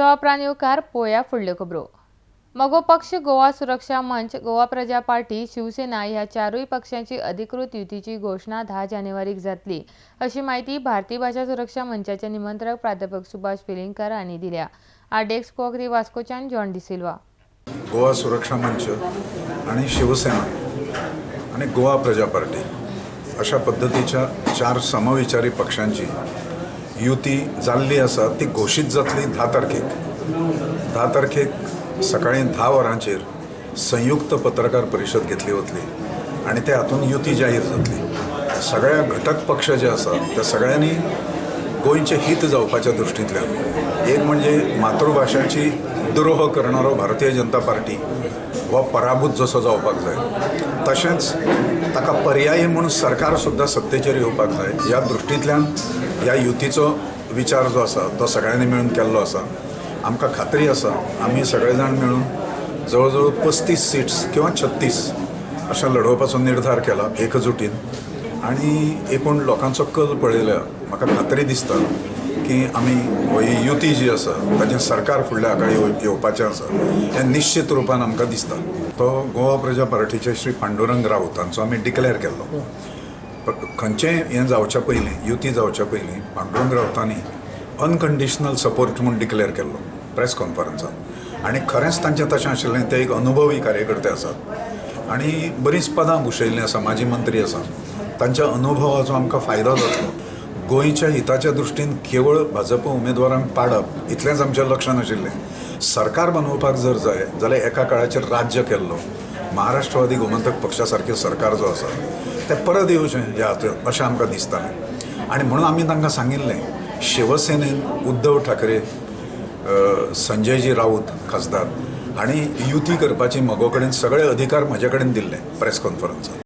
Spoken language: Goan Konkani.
उपरांत येवकार पोया फुडल्यो खबरो. मगो पक्ष, गोवा सुरक्षा मंच, गोवा प्रजा पार्टी, शिवसेना ह्या चारूय पक्षांची अधिकृत युतीची घोशणा 10 जानेवारीक जातली अशी म्हायती भारतीय भाशा सुरक्षा मंचाचे निमंत्रक प्राध्यापक सुभाष वेलिंगकार हांणी दिल्या. आरडीएक्स कोंकणी, वास्कोच्यान जॉन डिसिल्वा. गोवा सुरक्षा मंच आणि शिवसेना आणि गोवा प्रजा पार्टी अशा पद्दतीच्या चार समविचारी पक्षांची युती जाल्ली आसा. ती घोशीत जातली 10 तारखेक. 10 तारखेक सकाळी 10 वरांचेर संयुक्त पत्रकार परिशद घेतली वतली आनी ते हातून युती जाहीर जातली. सगळ्या घटक पक्ष जे आसा त्या सगळ्यांनी गोंयचें हित जावपाच्या दृश्टींतल्यान, एक म्हणजे मातृभाशाची द्रोह करणारो भारतीय जनता पार्टी हो पराभूत जसो जावपाक जाय, तशेंच ताका पर्यायी म्हूण सरकार सुद्दां सत्तेचेर येवपाक जाय, ह्या दृश्टींतल्यान ह्या युतीचो विचार जो आसा तो सगळ्यांनी मेळून केल्लो आसा. आमकां खात्री आसा, आमी सगळे जाण मेळून जवळ जवळ 35 सिट्स किंवा 36 अशें लढोवपाचो निर्धार केला एकजुटीन. आनी एकूण लोकांचो कल पळयल्यार म्हाका खात्री दिसता की आमी ही युती जी आसा ताचें सरकार फुडल्या आकाळी येवपाचें आसा हें निश्चित रुपान आमकां दिसता. तो गोवा प्रजा पार्टीचे श्री पांडुरंग राऊत हांचो आमी डिक्लेअर केल्लो. खंयचें हें जावच्या पयलीं, युती जावच्या पयलीं पांडुरंग राऊतांनी अनकंडिशनल सपोर्ट म्हूण डिक्लेअर केल्लो प्रेस कॉन्फरन्सात आनी खरेंच तांचें तशें आशिल्लें. ते एक अनुभवी कार्यकर्ते आसात आनी बरींच पदां भुशयल्लीं आसा, माजी मंत्री आसा. तांच्या अनुभवाचो आमकां फायदो जातलो. गोंयच्या हिताच्या दृश्टीन केवळ भाजप उमेदवारांक पाडप इतलेंच आमच्या लक्षांत आशिल्लें. सरकार बनोवपाक जर जाय जाल्यार एका काळाचेर राज्य केल्लो महाराष्ट्रवादी गोमंतक पक्षा सारकें सरकार जो आसा तें परत येवचें ह्या अशें आमकां दिसतालें. आनी म्हणून आमी तांकां सांगिल्लें, शिवसेनेन उद्धव ठाकरे, संजयजी राऊत खासदार हांणी युती करपाची मगो कडेन सगळे अधिकार म्हजे कडेन दिल्ले प्रेस कॉन्फरन्सात.